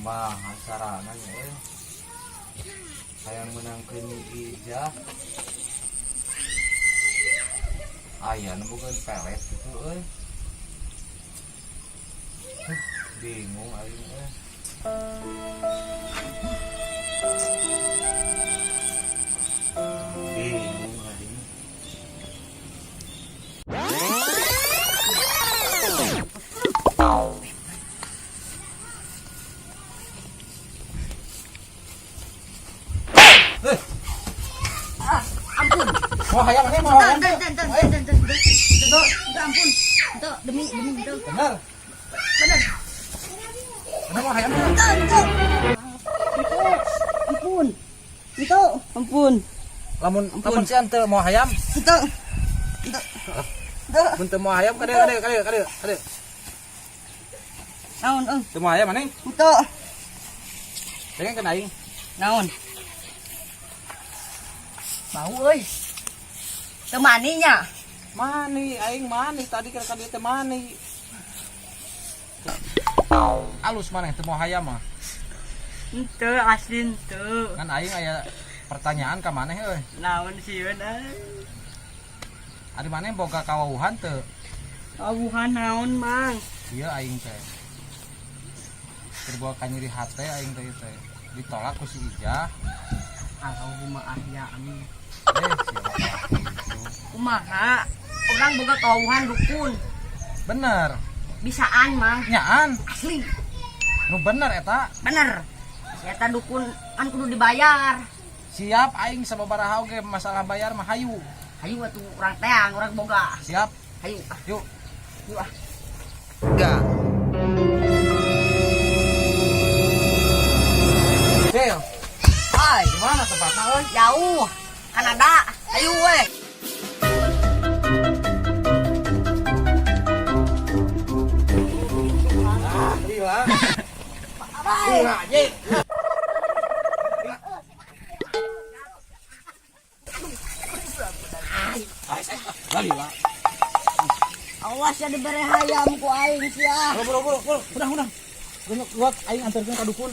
Kumaha carana nya euy? Hayang meunangkeun Nyi Ijah. Aya nu boga pelet gitu euy. Huh, bingung aing euy. Bingung aing. Ampun. Mau hayang maneh, mau hayang. Ente, ente, ente, ente, ente, ente, ente, ampun. Ente, demi, demi, ente. Bener. Bener. Bener mau hayang. Ente, ente. Ampun. Ente, ampun. Lamun lamun si ente mau hayam, Ente. Ente. Ente. mun teu mau hayam kadieu kadieu kadieu kadieu kadieu. Naon, euy? Teu mau hayam maneh? Ente. Pengen kena aing. Naon? Bau euy. Teu mani nya. Mani aing mani tadi keur ka dieu teh mani. Alus maneh teu mau hayam mah. Ente asli ente. Kan aing aya pertanyaan ka maneh euy. Naon sieun euy? Ari maneh boga kawauhan teu? Kawuhan naon, Mang? Ieu aing teh. Keur boga kanyeri hate aing teh ieu teh. Ditolak ku si Ijah. Allahumma ahya amin. Eh, siapa gitu. Kumaha? Orang boga kawuhan dukun. Bener. Bisaan, Mang. Nyaan, Asli. nu bener eta. Bener. Si eta dukun kan kudu dibayar. Siap aing sababaraha oge masalah bayar mah hayu. Hayu atuh urang teang, urang boga. Siap, Hayu ah, yuk. yuk ah. Enggak. Cil, Hai, di mana tempatnya euy? jauh. Kanada. Hayu we. Ah, lila. Bye. Lila, anjing. Lila. Awas ya dibere hayam ku aing sia. Buru, buru, buru, udah, udah. Geus kuat aing anterkeun ka dukun.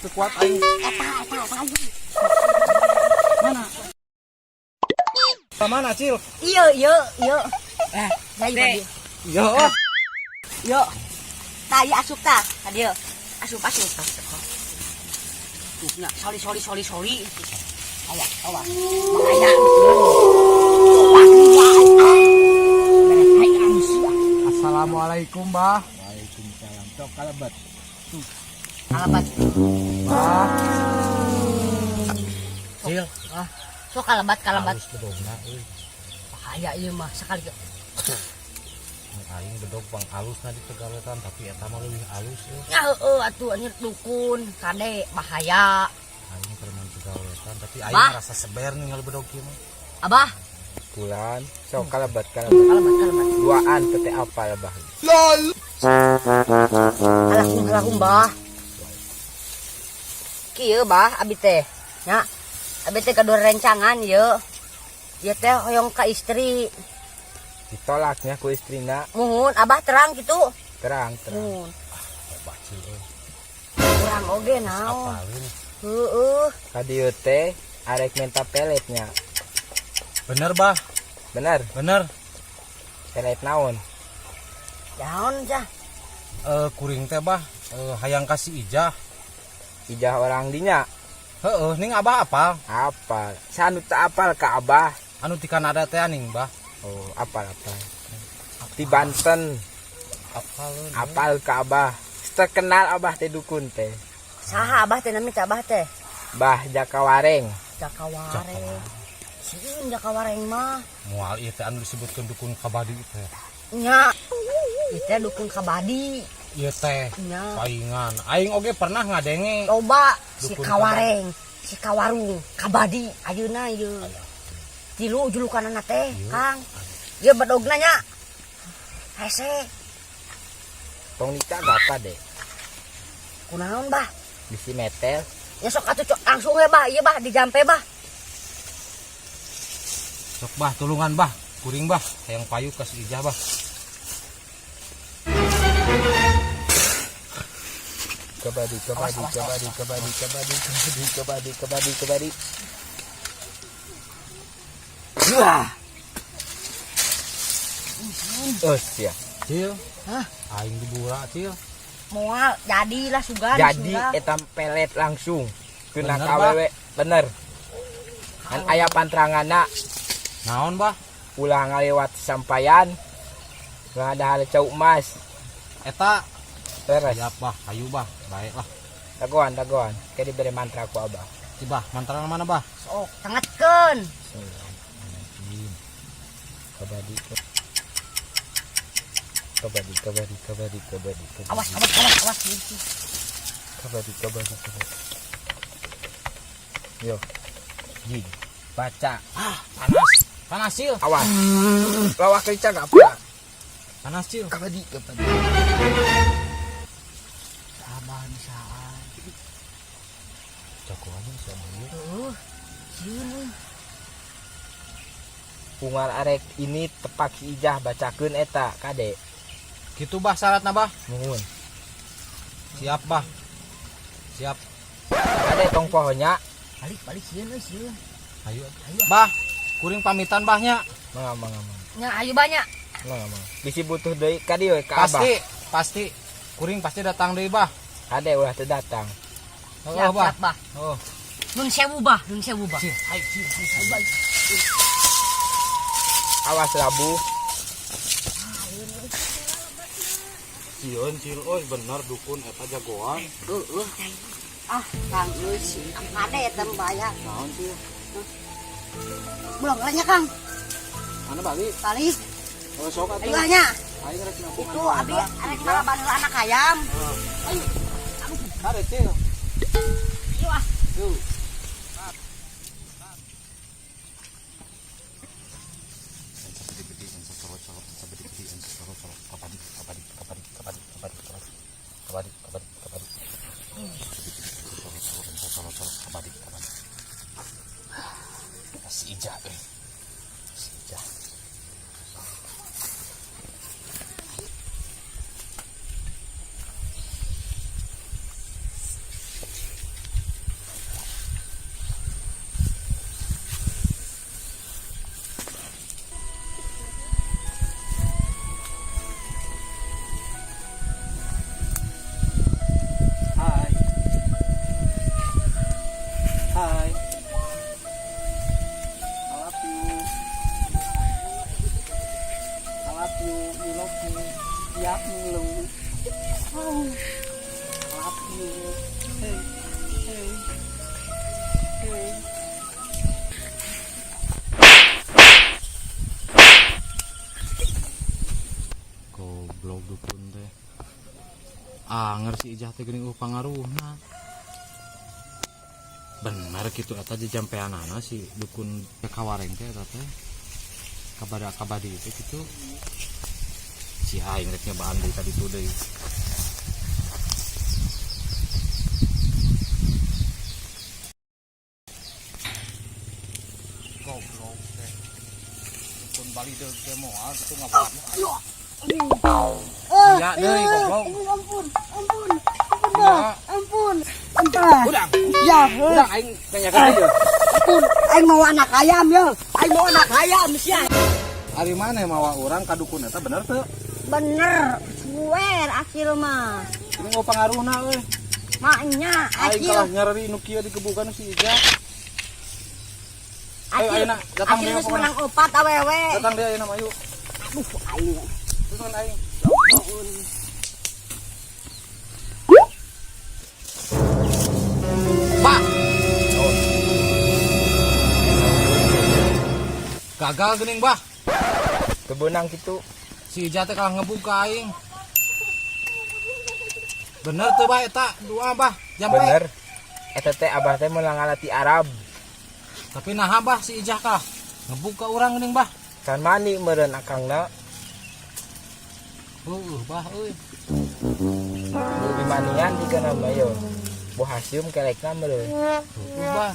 Teu kuat aing. Eta eta eta aing. Mana? Mana, Cil? Iya, iya, iya. Eh, hayu ka dieu. Iya. Yo. Tah ieu asup tah, ka dieu. Asup, asup. Tuh, nya soli soli soli soli. Awas, awas. Bahaya. Bere hayam sia. Assalamualaikum, Bah. Waalaikumsalam. Sok kalebat. Kalebat. Bah. Cil, Ah, sok kalebat kalebat. halus bedogna euy. Bahaya ieu mah sekali. Aing bedog pang alusna di Tegaletan tapi eta mah leuwih alus euy. Ya heueuh atuh anjir dukun, kade bahaya. Aing preman Tegaletan tapi aing Bah. merasa seber ningali bedog kieu mah. Abah, Kulan, sok kalebat kalebat. kalebat kalebat. Duaan teh apal bah. Alahum alahum bah. Kieu bah abi teh. Nya. Abi teh kadua rencangan ieu. Ieu teh hoyong ka istri. Ditolaknya ku istrina. Muhun abah terang gitu. Terang terang. Muhun. Hebat Cil euy. Urang oge naon. Apalin. Heueuh. Ka dieu teh arek minta peletnya. Bener, Bah. Bener, Bener. pelet naon? Naon jah? Eh kuring teh, Bah, hayang ka si Ijah. Ijah orang dinya. Heeh, ning Abah apal? Apal. Sanu tak apal ka Abah. Anu ti Kanada teh aning, Bah. Oh, apal apal. Di Banten Apal euy. apal ka Abah. Terkenal Abah teh dukun teh. Saha abah teh nami teh abah teh? Bah Jakawareng. Jakawareng. Sieun Jakawareng mah. Moal ieu teh anu disebutkeun dukun kabadi teh. Nya. Ieu teh dukun kabadi. Ieu teh Nya. paingan. Aing oge pernah ngadenge. Loba si Dukun Kawareng, si Kawarung, Kabadi ayeuna ieu. Tilu julukanana teh, Kang. Ieu bedogna nya. Hese, Tong nikah apa deh? Kunaon bah? Bisi metel. Ya sok atuh cok langsung we bah, ieu bah dijampe bah. Sok bah tulungan bah, kuring bah, hayang payu ka si Ijah bah. Kabaddi kabaddi Awas, awas, kabaddi awas. Kabaddi kabaddi kabaddi kabaddi kabaddi kabaddi. Wah. Oh, sia. Cil. Hah? Aing dibura, Cil. Moal jadilah sugan. Jadi sugan. eta pelet langsung kena Bener, KWW, bener. Kan aya pantranganna. Naon, Bah? Ulah ngalewat sampayan. Ulah ada cau emas. Eta Terus. siap, Bah. Ayo, Bah. Baiklah. Dagoan, dagoan. Kayak diberi mantra ku Abah. Si Bah, mantra mana, Bah? Sok tengetkeun. Bismillahirrahmanirrahim. Kabaddi kabaddi kabaddi kabaddi kabaddi kabaddi. Awas, awas, awas, awas. Kabaddi kabaddi kabaddi. Yo. Jing. Baca. Ah, panas. Panas, Cil. Awas. Lawak keca gak apa. Panas, Cil. Kabaddi kabaddi. Abah bisaan. Jagoannya si Abah ieu. Heeh. Sieun euy. Unggal arek ini tepak si Ijah bacakeun eta kade. Gitu, Bah, syaratna, Bah. Nuhun. Siap, Bah. Siap. Kade tong pohonya. Balik, balik, sieun euy, sieun. Ayo. Bah, kuring pamitan Bahnya. Mangga mangga mangga. Nya ayo banyak. Mangga mangga. Bisi butuh deui ka dieu we ka Abah. Pasti, pasti. Kuring pasti datang deui, Bah. Kade ulah teu datang. Oh, Siap, Bah. siap, Bah. Oh. Nun sewu, Bah, nun sewu, Bah. Cil, ayo, Cil, ayo, Ayo, balik. Awas labu. Sieun, Cil, euy, bener dukun eta jagoan. Heeh. Ah, Kang euy sih. Kade eta mah bahaya. Naon, Cil? Belum nya, Kang. Mana balik? Balik. Oh, sok atuh. Ayo nya. Aing rek nampungan. Itu abi arek malaban heula anak ayam. Ayo. Kade, Cil. Ayo ah. Yuk. Si Ijah, eh. Si Ijah. Hai. Hai. I love you. I love you. You love me. Ya, lu. Oh. I love you. Hey. Hey. Hey. Goblok dukun teh. Anger si Ijah teh geuning pangaruhna. Bener gitu eta jejampeanana si dukun kawareng teh eta teh. Kabada kabadi itu gitu. Si aing rek nyobaan deui tadi tuh deui. Goblok teh. Dukun Bali deui teh moal kitu ngabuat. Ya deui goblok. Ampun, ampun, ampun, Ya. Bah. Ampun. Ampun. Udah, Ya, udah aing nanyakeun deui. ampun. Aing mau anak ayam ya. Aing mau anak ayam sia. Ari maneh mawa urang ka dukun eta bener teu? Bener, swear Acil mah. Ini mau pangaruhna euy. Maknya Aing Acil, kalah nyeri nu kieu digebukan si Ijah. Ayo, Acil, ayo, nak. Datang Acil dia, geus pokoknya. menang opat awewe. Datang dia ayeuna mah yuk. Aduh, aing. Terus kan aing. Pak. Gagal geuning, Bah. Teu beunang kitu. Si Ijah teh kalah ngebug ka aing. Bener teu, Bah, eta doa, Bah. Jampe. Bener. Eta teh Abah teh meunang ngalati Arab. Tapi naha, Bah, si Ijah kalah ngebug ka urang geuning, Bah. Can mani meureun akangna. Heueuh, Bah euy. Di manian di kana mah yo. Boh hasium kelekna meureun. Heueuh, Bah.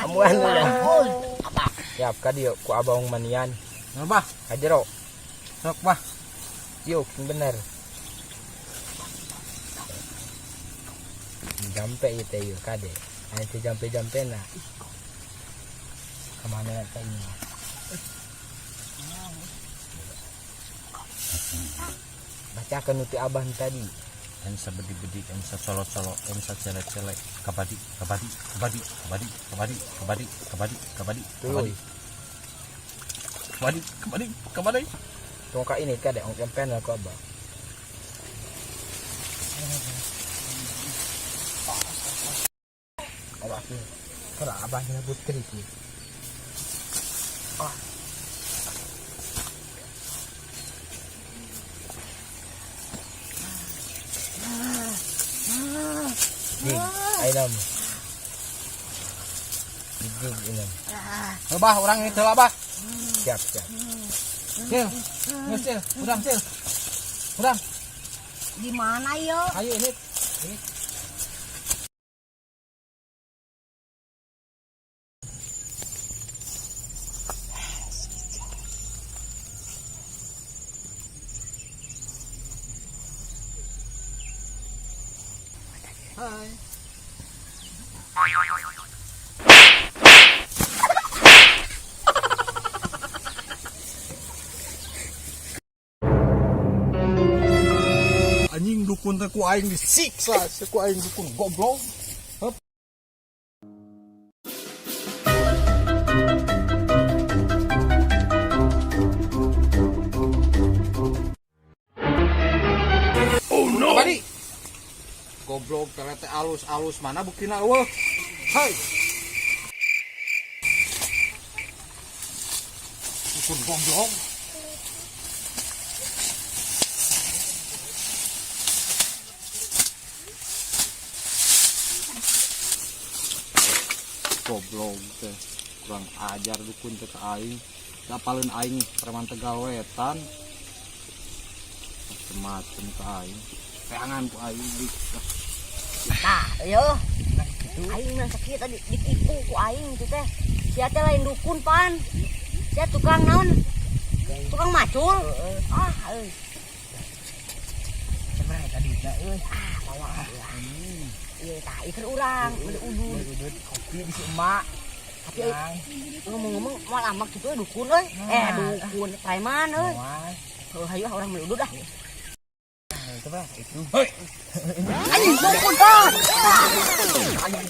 Amuan lah. Ampun. Apa? Siap ka dieu ku abang manian. Nah, Bah. Ka jero. Sok, Bah. Yuk, bener. Jampe ieu teh ieu kade. Aya teh jampe-jampe na. Kemana teh ini? Bacakan nu ti abah nu tadi. En sabedi-bedi, en sacolo-colo, en sacele-cele, kabadi, kabadi, kabadi, kabadi, kabadi, kabadi, kabadi, kabadi, Tuluy. kabadi, kabadi, kabadi. Tunggu ka ini kade, ong jampe na ku abah. Abah sih. Kalau abah nyebut trik sih. Ah. Jig, ayo nam. Jig, inam. Bah, orang ini telah bah. Siap, siap. Sil, geus sil, urang sil. Urang, Di mana yo? ayo ini. Ini. Hai. Anjing dukun teh ku aing disiksa, ku aing dukun goblok. Hup. Oh no. Kabadi. Goblok teh teh alus-alus mana buktina eueuh. Hai. Dukun goblok. Goblok teh kurang ajar dukun teh ka aing. Apaleun aing preman Tegal Wetan. Macem-macem ka aing. Peangan ku aing di. Tah, yo. Aing mah sakit tadi ditipu ku aing itu teh. Sia teh lain dukun pan. Sia tukang naon? Tukang macul. Ah, euy. Sebenarnya tadi dah euy. Ah, bawa. Iya, tah ieu keur urang, meuli udud. Udud kopi di si emak. Tapi euy, ngomong-ngomong moal ambak kitu euy dukun euy. Eh, dukun preman euy. Moal. Heuh, hayu ah urang meuli udud ah. Itu bah, itu. Hei. Anjing dukun ah. Anjing.